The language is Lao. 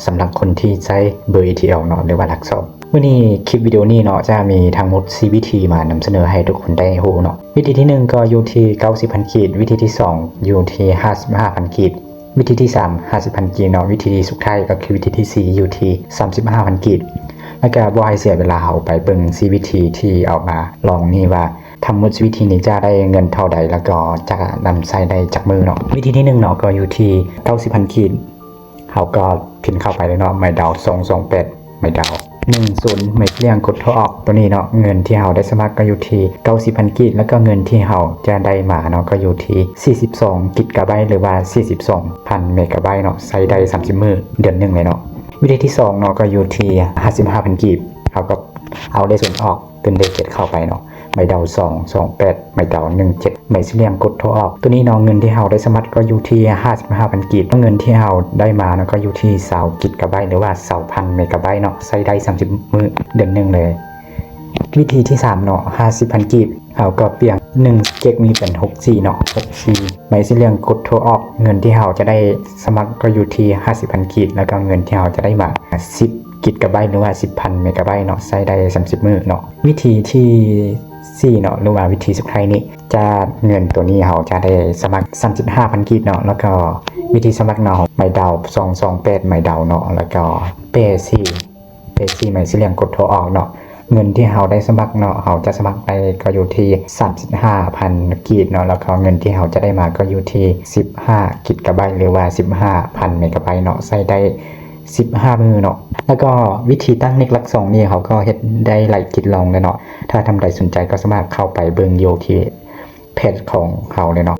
ສຳລັບຄົນທີ່ໃຊ້ເບີ ATL ເນາະ ຫຼືວ່າຫຼັກສອງ. ມື້ນີ້ຄລິບວິດີໂອນີ້ເນາະ ຈະມີທັງໝົດສີ່ວິທີມານຳສະເໜີໃຫ້ທຸກຄົນໄດ້ຮູ້ເນາະ. ວິທີທີໜຶ່ງກໍຢູ່ທີ່ເກົ້າສິບພັນກີບ, ວິທີທີສອງຢູ່ທີ່ຫ້າສິບຫ້າພັນກີບ, ວິທີທີສາມຫ້າສິບພັນກີບເນາະ, ວິທີສຸດທ້າຍກໍຄືວິທີທີສີ່ຢູ່ທີ່ສາມສິບຫ້າພັນກີບ. ແລ້ວກໍບໍ່ໃຫ້ເສຍເວລາ, ເຮົາໄປເບິ່ງສີ່ວິທີທີ່ເອົາມາລອງນີ້ວ່າ ທັງໝົດສີ່ວິທີນີ້ຈະໄດ້ເງິນເທົ່າໃດ ແລ້ວກໍຈະນຳໃຊ້ໄດ້ຈັກມື້ເນາະ. ວິທີທີໜຶ່ງເນາະ ກໍຢູ່ທີ່ເກົ້າສິບພັນກີບ. ເຮົາກໍພິມເຂົ້າໄປເລີຍເນາະ, ໄມ້ເດົາສອງສອງແປດ ໄມ້ເດົາໜຶ່ງສູນ ໄມ້ສຽງກົດໂທອອກ. ຕົວນີ້ເນາະ ເງິນທີ່ເຮົາໄດ້ສະໝັກກໍຢູ່ທີ່ເກົ້າສິບພັນກີບ ແລ້ວກໍເງິນທີ່ເຮົາຈະໄດ້ມາເນາະ ກໍຢູ່ທີ່ສີ່ສິບສອງກິກກາໄບ ຫຼືວ່າສີ່ສິບສອງພັນເມກາໄບເນາະ, ໃຊ້ໄດ້ສາມສິບມື້ ເດືອນໜຶ່ງເລີຍເນາະ. ວິທີທີສອງເນາະ ກໍຢູ່ທີ່ຫ້າສິບຫ້າພັນກີບ. ເຮົາກໍເອົາເລກສູນອອກ ຕື່ມເລກເຈັດເຂົ້າໄປເນາະ, ໄມ້ເດົາສອງສອງແປດ ໄມ້ເດົາໜຶ່ງເຈັດ ໄມ້ສຽງກົດໂທອອກ. ຕົວນີ້ເນາະ ເງິນທີ່ເຮົາໄດ້ສະໝັກກໍຢູ່ທີ່ຫ້າສິບຫ້າພັນກີບ, ເງິນທີ່ເຮົາໄດ້ມາເນາະ ກໍຢູ່ທີ່ຊາວກິກກາໄບ ຫຼືວ່າຊາວພັນເມກາໄບເນາະ, ໃຊ້ໄດ້ສາມສິບມື້ ເດືອນໜຶ່ງເລີຍ. ວິທີທີສາມເນາະ ຫ້າສິບພັນກີບ. ເຮົາກໍປ່ຽນໜຶ່ງເຈັດນີ້ເປັນຫົກສີ່ເນາະ, ຫົກສີ່ ໄມ້ສຽງກົດໂທອອກ. ເງິນທີ່ເຮົາຈະໄດ້ສະໝັກກໍຢູ່ທີ່ຫ້າສິບພັນກີບ ແລ້ວກໍເງິນທີ່ເຮົາຈະໄດ້ມາສິບກິກກາໄບ ຫຼືວ່າສິບພັນເມກາໄບເນາະ, ໃຊ້ໄດ້ສາມສິບມື້ເນາະ. ວິທີທີສີ່ເນາະ ຫຼືວ່າວິທີສຸດທ້າຍນີ້ ຈະເງິນຕົວນີ້ເຮົາຈະໄດ້ສະໝັກສາມສິບຫ້າພັນກີບເນາະ, ແລ້ວກໍວິທີສະໝັກເນາະ ໄມ້ເດົາສອງສອງແປດ ໄມ້ເດົາເນາະ, ແລ້ວກໍແປດສີ່ ແປດສີ່ ໄມ້ສຽງກົດໂທອອກເນາະ. ເງິນທີ່ເຮົາໄດ້ສະໝັກເນາະ ເຮົາຈະສະໝັກໄດ້ກໍຢູ່ທີ່ສາມສິບຫ້າພັນກີບເນາະ, ແລ້ວກໍເງິນທີ່ເຮົາຈະໄດ້ມາກໍຢູ່ທີ່ສິບຫ້າກິກກາໄບ ຫຼືວ່າສິບຫ້າພັນເມກາໄບເນາະ, ໃຊ້ໄດ້ສິບຫ້າມື້ເນາະ. ແລ້ວກໍວິທີຕັ້ງເນັກຫຼັກສອງນີ້ ເຮົາກໍເຮັດໄດ້ຫຼາຍກິດລອງແລ້ວເນາະ. ຖ້າທ່ານໃດສົນໃຈກໍສາມາດເຂົ້າໄປເບິ່ງຢູ່ທີ່ເພຈຂອງເຮົາເລີຍເນາະ.